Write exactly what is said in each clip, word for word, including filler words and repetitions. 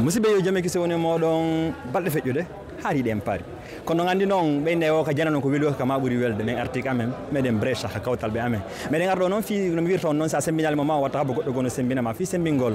Musidɓe, yo jam e kisal won e mooɗon. Balɗe feƴƴude, haariiɗe en paari. Kono on anndi noon, ɓeynde o ka janano ko weli o ka ma ɓuri welde. Men arti ka amen, meɗen Brescia ka kawtal ɓe amen. Meɗen arɗo noon fii, no mi wirta on noon, si a sembinaali mo ma, o watta habo goɗɗo goo no sembina ma. Fii sembingol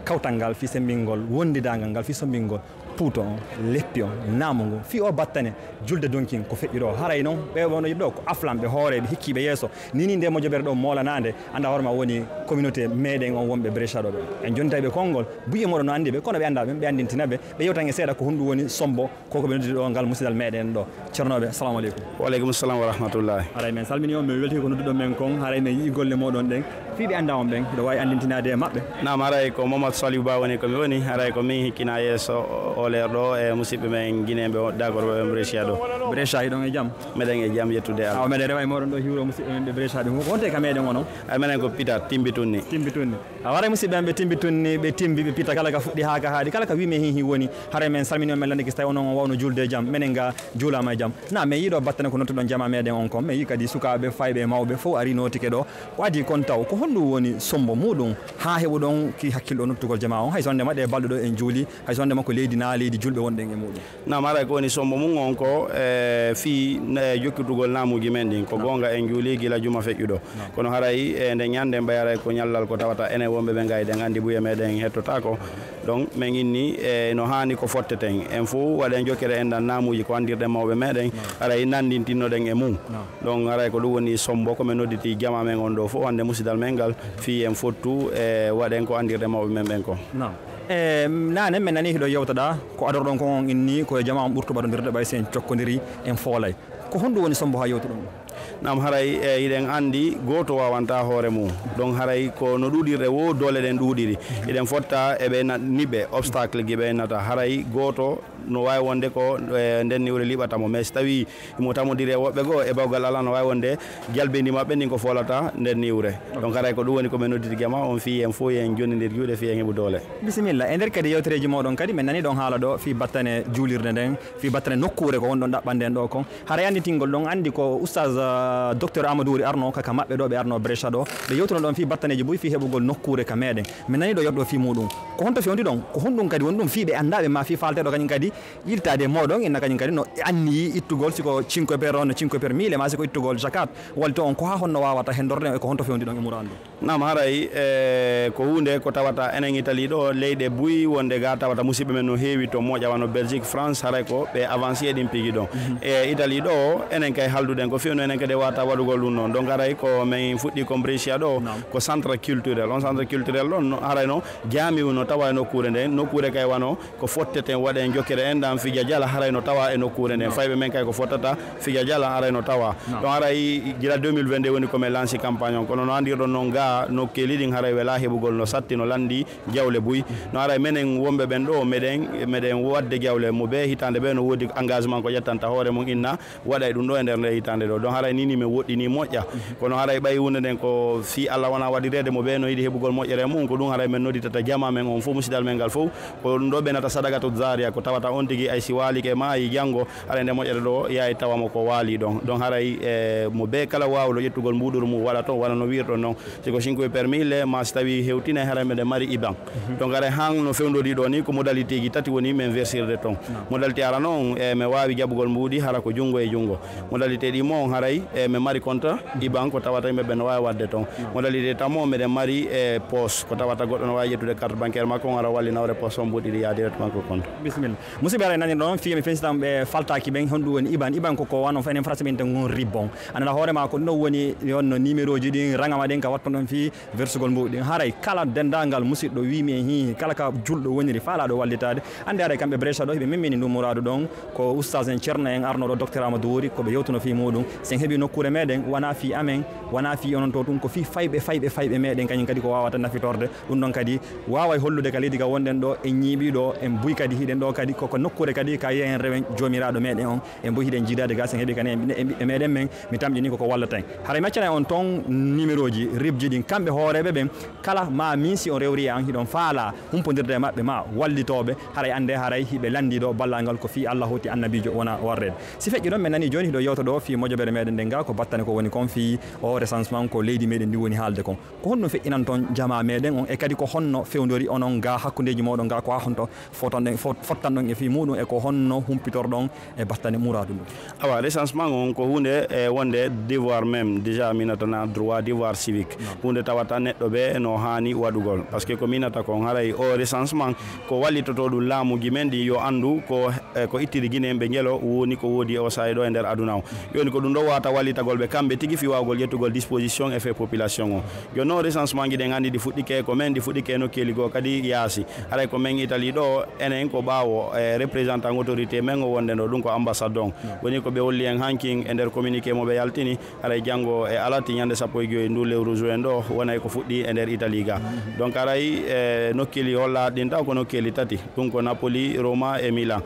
kawtal ngal, fii sembingol wondidaangal ngal, fii sembingol puuto on, leppi on, naamu ngu. Fii o battane, julde donkin ko feƴƴi ɗo. Haray noon, ɓe wonno yiɗɗo ko aflamɓe, hooreeɓe, hikkiiɓe yeeso. Ni ni nde mojobere ɗo moolanaande, annda hoore ma woni communauté meɗen on wonɓe Brescia ɗo ɓe. En jontaay ɓe konngol, buy e mooɗon no anndi ɓe, kono ɓe annda ɓe, ɓe anndintina ɓe, ɓe yewtan e seeɗa ko honɗum woni sombo, ko ko ɓe nodditi ɗo ngal musidal meɗen ɗo. Ceernooɓe, assalamu aleykum. Wa aleykum salam wa rahmatullahi. Haray men salmini on, men welti ko nodduɗon men kon, haray men yi'i golle mooɗon ɗen. Fii ɓe annda on ɓen, hiɗo waawi anndintinaade e maɓɓe? Naam, haray ko Mamadou Saliou Ba woni ko mi woni, haray ko min hikkina yeeso o leer ɗo e musidɓe men Guinéen ɓe o-, d'accord ɓe Brescia ɗo. Brescia, hiɗon e jam? Meɗen e jam, yettude Allah. Awa, meɗen rewa e mooɗon ɗo hiwro musidɓe men ɓe Brescia ɓe. Ko honto ka meɗen onon? Ay, menen ko Pita, Timbi Tunni. Timbi Tunni. A waray musidɓe am ɓe Timbi Tunni, ɓe Timbi, ɓe Pita, kala ka fuɗɗi haa ka haaɗi, kala ka wi'e hi hi woni. Haray men salmini on, men lanndike si tawi onon on wawno juulde e jam, menen ga juulaama e jam. Na men yi'i ɗo battane ko nodduɗon jamaa meɗen on kon, men yi'i kadi sukaaɓe, fayɓe, mawɓe, fow ari nootike ɗo. Ko adii kon taw, ko honɗum woni sombo muuɗum haa heɓuɗon ki hakkilɗo noddugol jamaa on? Hay so wonde ma ɗe balɗe ɗo en juuli, hay so wonde ma ko leydi na leydi julɓe wonɗen e muuɗum. Naam, haray ko woni sombo mum on ko, e, fii, e, jokkitugol naamuuji men ɗin. Ko goonga en juuli gila juma feƴƴuɗo. Kono haray, e, nde ñande en ɓay haray ko ñallal ko tawata enen wonɓe ɓe nga eɗen anndi buy e meɗen hettotaako. Donc, men inni, e, no haani ko fotteten. En fow waɗen jokkere enɗan naamuuji ko anndirɗen mawɓe meɗen. Haray nanndintinnoɗen e mum. Donc, haray ko ɗum woni sombo ko men nodditi jamaa men on ɗo fow hannde musidal men ngal. Fii en fottu, e, waɗen ko anndirɗen mawɓe men ɓen kon. Naam. E, naane, men nani hiɗo yewtoɗa, ko adorɗon kon on inni, ko e jamaa on ɓurtu ɓadondirde, ɓay si en cokkodiri, en foolay. Ko honɗum woni sombo haa yewtuɗon ɗum? Naam, haray, e, hiɗen anndi gooto waawanta hoore mum. Donc, haray ko no ɗuuɗirɗe woo doole ɗen ɗuuɗiri. Hiɗen fotta e ɓe na-, niɓɓe, obstacle ji ɓe nata. Haray gooto no waawi wonde ko, e, nden niwre liɓata mo. Mais si tawii himo tamodiri e woɓɓe goo, e bawgal Alla no waawi wonde jalbendi maɓɓe ndin ko foolata nder niwre. Donc, haray ko ɗum woni ko men nodditi jamaa on fii en fow en jonnindir juuɗe fii en heɓu doole. Bisimilla. E nder kadi yewtereeji mooɗon kadi, men nani ɗon haala ɗo fii battane juulirde nden, fii battane nokkuure ko wonɗon ɗaɓɓande en ɗo kon. Haray annditingol ɗon anndi ko Oustaz, ah, Docteur Amadou Wuri arno ka, ka maɓɓe ɗo, ɓe arno Brescia ɗo. Ɓe yewtuno ɗon fii battaneeji buy fii heɓugol nokkuure ka meɗen. Men nani ɗo yewtuɗo fii muuɗum. Ko honto fewndi ɗon? Ko honɗum kadi woni ɗum fii ɓe annda ɓe ma fii faalteɗo kañum kadi iltaade e mooɗon, inna kañum kadi no anniyi ittugol, si ko cinque per, on cinque per mille, ma si ko ittugol zakat, walti on, ko haa honno waawata hendorde e ko honto fewndi ɗon e muraadu? Naam, haray, e, ko huunde ko tawata enen Italie ɗo, leyɗe buy wonde ga tawata musidɓe men no heewi to moƴƴa wano Belgique, France, haray ko ɓe avancé e ɗin piiji ɗon. E Italie ɗo, enen kay halduɗen ko fewndo enen kadi wata waɗugol ɗum noon. Donc haray ko min fuɗɗi ko Brescia ɗo, ko centre culturel. On centre culturel ɗon, no, haray no jaamiu no tawa e nokkuure nden, nokkuure kay wano ko fotteten waɗen jokkere enɗan fija jala haray no tawa e nokkuure nden. Fayɓe men kay ko fottata fija jala haray no tawa. Ɗon haray gila deux mille vingt-deux woni ko men lanci campagne on. Kono no andirɗon noon ga nokkeeli ɗin haray wela heɓugol no satti no landi jawle buy. No haray menen wonɓe ɓen ɗo meɗen, meɗen wadde jawle mo be hitande be no woodi engagement ko ƴettanta hoore mum inna waɗa e ɗum ɗo e nder nde hitaande ɗo. Donc haray ni, ni min woɗɗini moƴƴa. Kono haray ɓay huunde nden ko fii Alla wona waɗireede mo ɓe no yiɗi heɓugol moƴƴere e mum, ko ɗum haray min nodditata jamaa men on fof, musidal men ngal fof. Ko ɗum ɗo ɓe nata sadakatu zaariya, ko tawata on tigi ay si waalike maayi janngo, haray nde moƴƴere ɗo yahay tawa mo ko waali ɗon. Donc haray, e, mo be kala waawɗo ƴettugol mbuuɗuru mum waɗa toon, wona no wiirɗon noon. Si ko cinque per mille, ma si tawi hewtinay, haray meɗen mari iban. Donc haray han no fewndori ɗo ni, ko modalité ji tati woni men versirde toon. Modalité arano on, e, mi waawi jaɓugol mbuuɗi hara ko junngo e junngo. Modalité ɗiɗmo on haray, e, mi mari compte iban ko tawata yimɓe ɓe no waawi waɗde toon. Modalité tamo meɗen mari, e, pos ko tawata goɗɗo no waawi ƴettude carte bancaire makko on hara wallina hoore pos on mbuuɗi ɗi yaha directement ko compte. Bisimilla. Musidɓe, haray nanirɗon fii mi fensitan ɓe faltaaki ɓen, honɗum woni iban? Iban ko, ko wano faynen français ɓen tan ngon ribbon. Anana hoore ma ko ɗum woni, yon no numéro ji ɗin, rangama ɗen ka watton ɗon fii versugol mbuuɗi ɗin. Haray kala denndaangal musiɗɗo wiimi e hii, kala ka julɗo woniri faalaaɗo wallitaade, annde haray kamɓe Brescia ɗo hiɓe memmini ndun muraadu ɗon. Ko ustaas en, ceerno en arnooɗo, docteur Amadou Wuri, ko ɓe yewtuno fii muuɗum. Si en heɓii nokkuure meɗen, wonaa fii amen, wonaa fii onon to, ɗum ko fii fayɓe, fayɓe, fayɓe meɗen, kañum kadi ko waawata nafitorde. Ɗum ɗon kadi waaway hollude ka leydi ka wonɗen ɗo, en ñiiɓii ɗo, en buy kadi hiɗen ɗo kadi, koko nokkuure kadi ka yehen rewen Joomiraaɗo meɗen on. En mbo hiɗen jiidaade gaa, si en heɓii kadi en ɓiɓɓe meɗen men, mi tamƴini koko wallata en. Haray mi accanay on toon numéro ji, ribji ɗin, kamɓe hooreeɓe ɓen, kala ma min si on rewri e an, hiɗon faalaa humpondirde e maɓɓe ma wallitooɓe, haray annde haray hiɓe lanndii ɗo ballal ngal ko fii Alla hoti annabiijo wona warreede. Si feƴƴi ɗon, men nanii jooni hiɗo yewta ɗo fii mojobere meɗen Nde nga ko battane ko woni kon fii o recensement ko leydi meɗen ndi woni haalde kon. Ko honno feƴƴinan ton jamaa meɗen on e kadi ko honno fewndori onon nga hakkundeji moɗon nga ko ha honto fotanɗon fot- fottanɗon e fii muɗum e ko honno humpitorɗon e battane muradu ndu? Awa, recensement on ko hunde e wonde devoir même déjà minatana droit devoir civique. Hunde tawata neɗɗo ɓe no haani waɗugol, parce que ko minata kon haray o recensement ko wallitoto ɗum laamuji men ɗi yo anndu ko e ko ittiri Guinée ɓe ngelo woni ko woodi o sa'i ɗo e nder aduna o. Yoni ko ɗum ɗo wata wallitagol ɓe kamɓe tigi fi wawgol ƴettugol disposition e fait population o. Yo non recensement ji ɗen anndi ɗi fuɗɗike ko men ɗi fuɗɗike nokkeeli goo kadi yaasi. Haray ko men Italie ɗo enen ko ɓaawo e représentant autorité men o wonde ɗo ɗum ko ambassade on. Woni ko ɓe holli en hankin e nder communiqué mo ɓe yaltini haray janngo e alati ñande sappo e joyi ndu lewru juin ɗo wonay ko fuɗɗi e nder Italie ga. Donc haray e nokkeeli holla ɗin taw ko nokkeeli tati. Ɗum ko Napoli, Roma e Milan.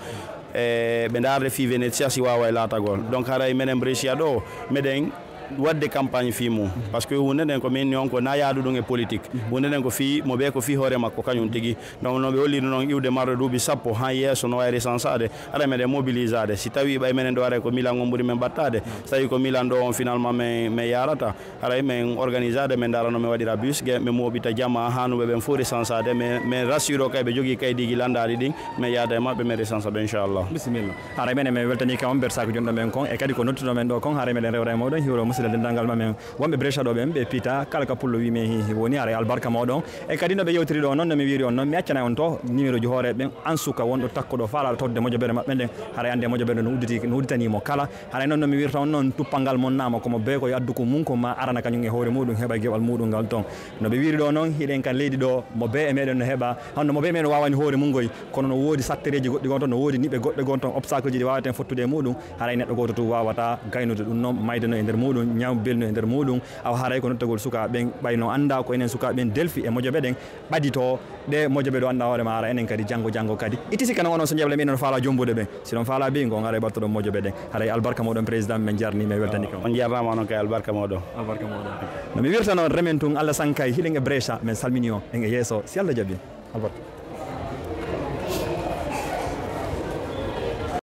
E ɓe ndaarde fii Venezia si waawa e laatagol. Donc haray menen Brescia ɗo meɗen waɗde campagne fii mum, parce que hunde nden ko min ni on ko na yaadu ɗum e politique. Hunde nden ko fii mo ɓe ko fii hoore makko kañum tigi. Donc no ɓe holliri noon iwde marɗo duuɓi sappo han yeeso no wawi recensade, haray meɗen mobilisade. Si tawi ɓay menen ɗo haray ko Milan on ɓuri men battade, si tawi ko Milan ɗo on finalement min min yarata, haray min organisade, min ndaara no min waɗira bus ge min moɓita jama hanuɓe ɓen fof recensade, min min rassuro kay ɓe jogii kaydiji landaɗi ɗin, min yaada e maɓɓe min recensa ɓe inchallah. Bisimilla. Haray menen min weltani kam on bersaako jonɗo men kon e kadi ko nottuɗo men ɗo kon, haray meɗen rewra e moɗon hiwro musidal dendangal ma men wonɓe Brescia ɗo ɓen ɓe piita kala ka pullo wi men hi hi woni, haray albarka moɗon. E kadi no ɓe yewtiri ɗo noon no mi wiri on noon mi accana on to numéro ji hooreɓe ɓen, an suka wonɗo takkoɗo faalaɗo tawde mojoɓere maɓɓe nden, haray ande mojoɓere no udditi no udditanimo kala. Haray noon no mi wirta on noon tuppal ngal mon naama komo bee ko yo addu ko mum ko ma arana kañum e hoore muɗum heɓa geɓal muɗum ngal toon. No ɓe wiri ɗo noon hiɗen ka leydi ɗo mo bee e meɗen no heɓa, hande mo bee meɗen wawani hoore mum goy, kono no woodi sattereji goɗɗi gon toon, no woodi niɓe goɗɗe gon toon, obstacle ji ɗi wawaten fottude e muɗum. Haray neɗɗo gooto tun wawata gaynude ɗum noon, mayde no e nder muɗum, ñaw belno e nder muɗum. Awa haray ko nottagol sukaaɓe ɓen ɓay no annda ko enen sukaaɓe ɓen delfi e mojoɓe ɗen ɓadito ɗe mojoɓe ɗo annda hoore ma ara enen kadi janngo janngo kadi. Itti sikke noon onon so ñeble men on faala jombude ɓen, si ɗon faala bey ngon haray ɓattoɗon mojoɓe ɗen. Haray albarka moɗon président men jarni men weltani kam. On jarnama onon kay albarka moɗon. Albarka moɗon. No mi wirta noon remen tun Allah sankay hiɗen e Brescia men salmini on en e yeeso si Allah jaɓi. Albarka.